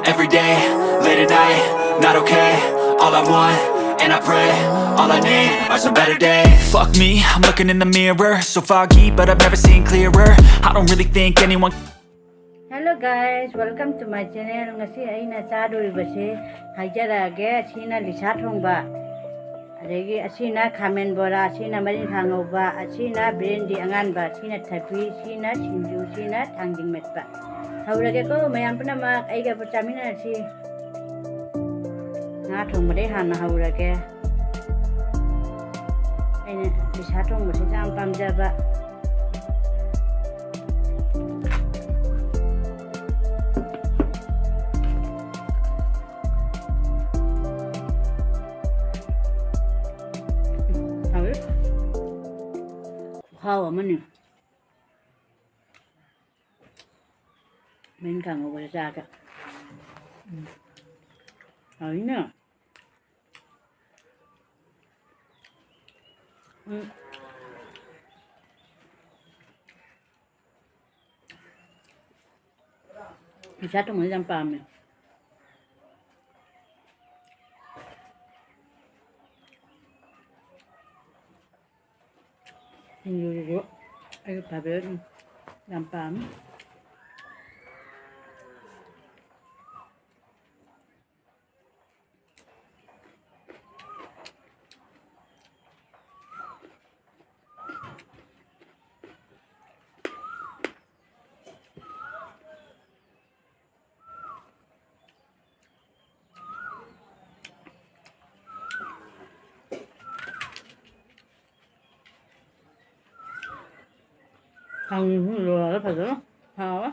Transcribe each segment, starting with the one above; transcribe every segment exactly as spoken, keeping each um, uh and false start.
Every day, late at night, not okay. All I want, and I pray, all I need are some better days. Fuck me, I'm looking in the mirror. So foggy, but I've never seen clearer. I don't really think anyone. Hello guys, welcome to my channel. ꯉꯁꯤ ꯑꯩꯅ ꯆꯥꯗꯣꯔꯤꯕꯁꯦ ꯍꯥꯏꯖꯔꯛꯑꯒꯦ꯫ ꯑꯁꯤꯅ Lisa ꯊꯣꯡꯕ, ꯑꯗꯒꯤ ꯑꯁꯤꯅ ꯈꯥꯃꯦꯟ ꯕꯣꯔꯥ, ꯑꯁꯤꯅ ꯃꯔꯤꯡꯈꯥ ꯉꯧꯕ, ꯑꯁꯤꯅ ꯕ꯭ꯔꯦꯟꯗꯤ ꯑꯉꯥꯟꯕ, ꯑꯁꯤꯅ ꯊꯕꯤ, ꯑꯁꯤꯅ ꯁꯤꯡꯖꯨ, ꯑꯁꯤꯅ ꯊꯥꯡꯖꯤꯡ ꯃꯦꯠꯄ꯫ ꯍꯧꯔꯒꯦꯀꯣ ꯃꯌꯥꯝ ꯄꯨꯝꯅꯃꯛ, ꯑꯩꯒ ꯆꯥꯃꯤꯟꯅꯔꯁꯤ꯫ ꯉꯥ ꯊꯣꯡꯕꯗꯩ ꯍꯥꯟꯅ ꯍꯧꯔꯒꯦ꯫ ꯑꯩꯅ ꯂꯤꯁꯥ ꯊꯣꯡꯕꯁꯤ ꯌꯥꯝ ꯄꯥꯝꯖꯕ꯫ ꯍꯥꯎꯋꯤ꯫ ꯈꯨꯍꯥꯎ ꯑꯃꯅꯤ꯫ ꯃꯔꯤꯡꯈꯥ ꯉꯧꯕꯁꯦ ꯆꯥꯒꯦ꯫ ꯎꯝ꯫ ꯍꯥꯎꯋꯤꯅꯦ꯫ ꯎꯝ꯫ ꯂꯤꯁꯥ ꯊꯣꯡꯕꯁꯦ ꯌꯥꯝ ꯄꯥꯝꯃꯦ꯫ ꯁꯤꯡꯖꯨꯁꯤꯁꯨ ꯑꯩꯒꯤ ꯐꯦꯕꯔꯦꯠꯅꯤ, ꯌꯥꯝ ꯄꯥꯝꯃꯤ꯫ ꯊꯥꯡꯖꯤꯡꯁꯨ ꯂꯣꯏꯔꯦ ꯐꯖꯅ꯫ ꯍꯥꯎꯋꯦ꯫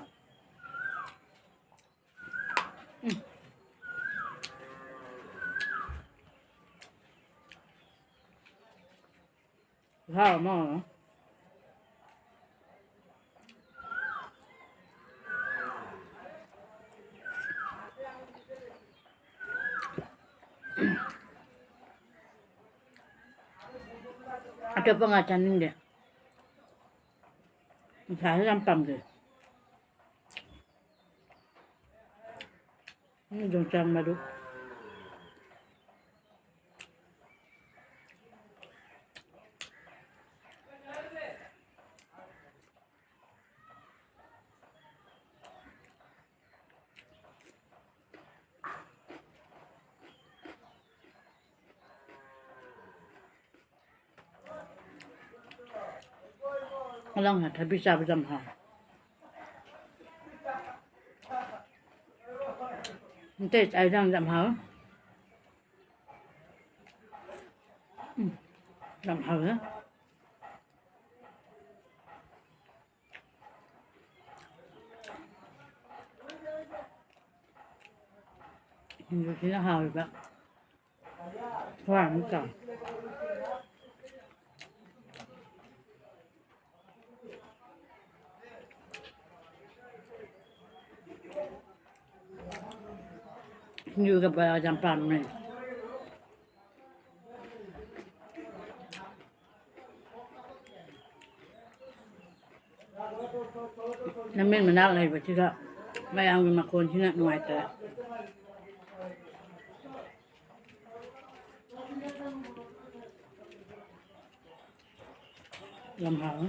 ꯎꯝ꯫ ꯈꯨꯍꯥꯎ ꯑꯃ꯫ ꯑꯇꯣꯞꯄ ꯉꯥ ꯆꯥꯅꯤꯡꯗꯦ꯫ ꯅꯨꯡꯁꯥꯁꯦ ꯌꯥꯝ ꯄꯥꯝꯖꯩ꯫ ꯎꯝ, ꯌꯣꯡꯆꯥꯛ ꯃꯔꯨ꯫ ꯉꯔꯥꯡ ꯊꯕꯤ ꯆꯥꯕꯗꯣ ꯌꯥꯝ ꯍꯥꯎꯋꯦ꯫ ꯃꯩꯇꯩ ꯆꯥꯛ ꯏꯟꯖꯥꯡ ꯌꯥꯝ ꯍꯥꯎꯋꯦ꯫ ꯎꯝ, ꯌꯥꯝ ꯍꯥꯎꯋꯦ꯫ ꯁꯤꯡꯖꯨꯁꯤꯅ ꯍꯥꯎꯔꯤꯕ꯫ ꯈꯨꯍꯥꯎ ꯑꯃ ꯇꯧꯋꯦ꯫ ꯁꯤꯡꯖꯨꯒ ꯕꯣꯔꯥꯒ ꯌꯥꯝ ꯄꯥꯝꯃꯦ꯫ ꯂꯝꯕꯦꯟ ꯃꯅꯥꯛ ꯂꯩꯕꯁꯤꯗ ꯃꯌꯥꯝꯒꯤ ꯃꯈꯣꯟꯁꯤꯅ ꯅꯨꯡꯉꯥꯏꯇꯔꯦ꯫ ꯌꯥꯝ ꯍꯥꯎꯋꯦ꯫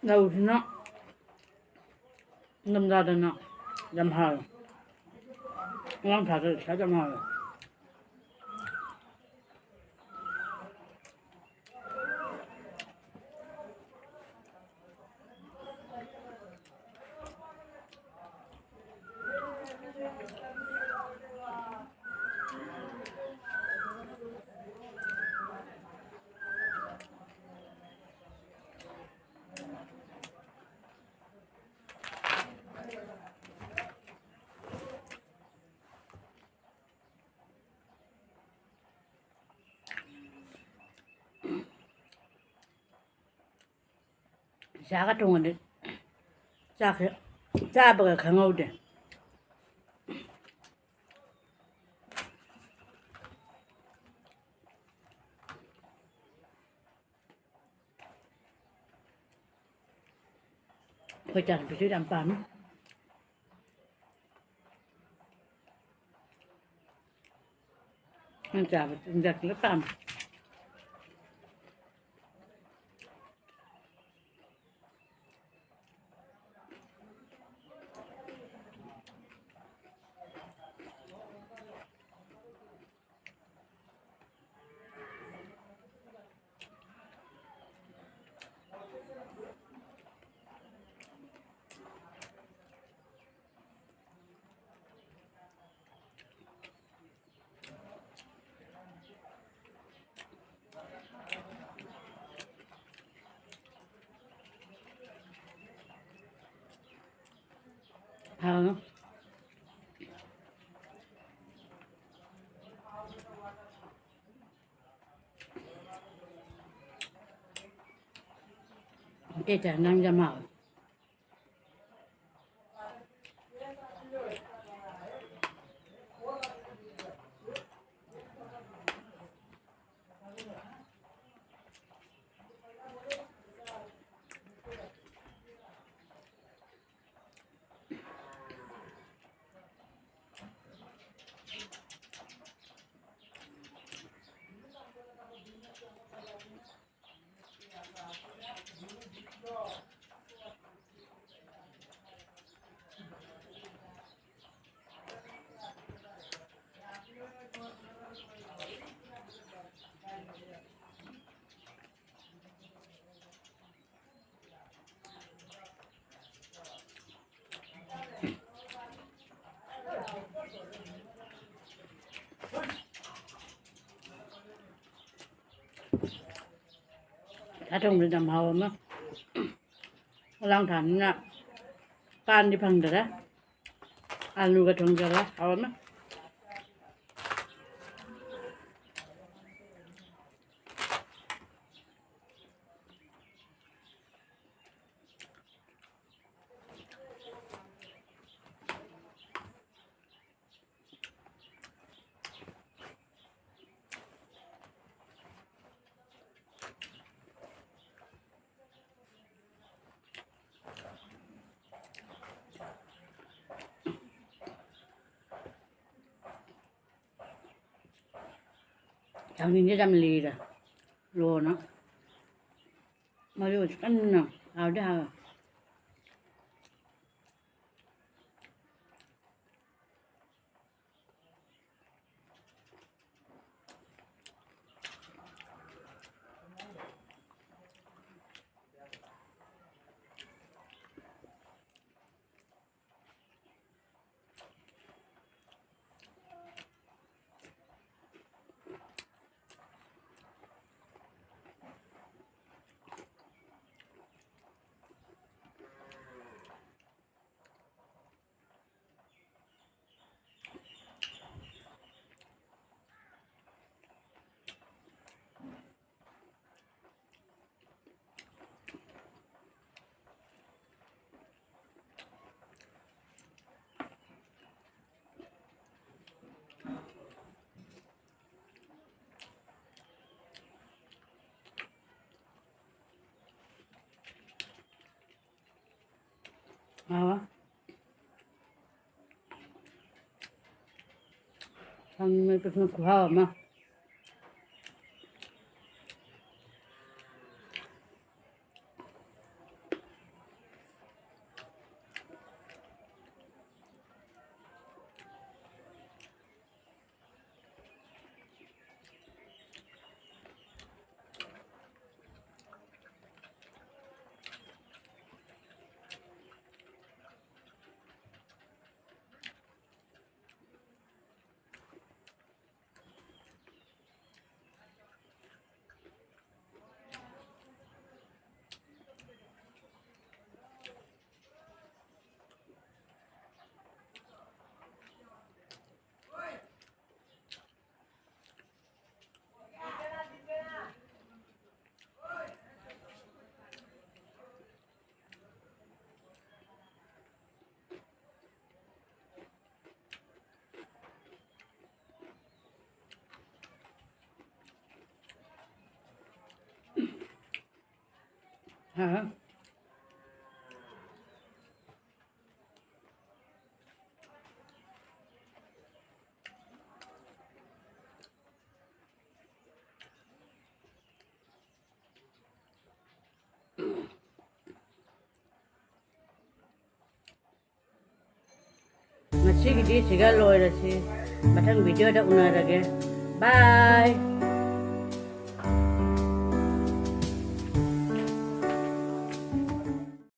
ꯂꯧꯁꯤꯅ ꯏꯪꯊꯝꯊꯥꯗꯅ ꯌꯥꯝ ꯍꯥꯎꯋꯦ꯫ ꯏꯪꯊꯝꯊꯥꯗ ꯁ꯭ꯋꯥꯏꯗ ꯌꯥꯝ ꯍꯥꯎꯋꯦ꯫ ꯆꯥꯒ ꯊꯣꯡꯉꯗꯤ ꯆꯥꯛꯁꯦ ꯆꯥꯕꯒ ꯈꯪꯍꯧꯗꯦ꯫ ꯑꯩꯈꯣꯏ ꯏꯆꯥꯅꯨꯄꯤꯁꯨ ꯌꯥꯝ ꯄꯥꯝꯃꯤ꯫ ꯅꯪ ꯆꯥꯕ ꯆꯤꯟꯖꯥꯛꯁꯤꯒ ꯄꯥꯝꯃꯤ꯫ ꯍꯥꯎ꯫ ꯏꯆꯦ ꯆꯥ ꯅꯪ ꯌꯥꯝ ꯍꯥꯎꯋꯦ꯫ ꯁꯥ ꯊꯣꯡꯕꯗꯤ ꯌꯥꯝ ꯍꯥꯎꯔꯝꯃꯦ꯫ ꯏꯔꯥꯡ ꯊꯥꯅꯤꯅ ꯄꯥꯟꯗꯤ ꯐꯪꯗꯔꯦ꯫ ꯑꯂꯨꯒ ꯊꯣꯡꯖꯜꯂꯦ꯫ ꯍꯥꯎꯔꯝꯃꯦ꯫ ꯊꯥꯡꯖꯤꯡꯁꯦ ꯌꯥꯝ ꯂꯤꯔꯦ꯫ ꯂꯣꯅ ꯃꯔꯨꯁꯨ ꯀꯟꯅ ꯍꯥꯎꯗꯤ ꯍꯥꯎꯋꯦ꯫ ꯍꯥꯎꯋꯦ꯫ ꯊꯥꯡꯖꯤꯡ ꯃꯦꯠꯄꯁꯤꯅ ꯈꯨꯍꯥꯎ ꯑꯃ꯫ ꯍꯥ꯫ ꯉꯁꯤꯒꯤꯗꯤ ꯁꯤꯒ ꯂꯣꯏꯔꯁꯤ꯫ ꯃꯊꯪ video ꯗ ꯎꯅꯔꯒꯦ꯫ Bye꯫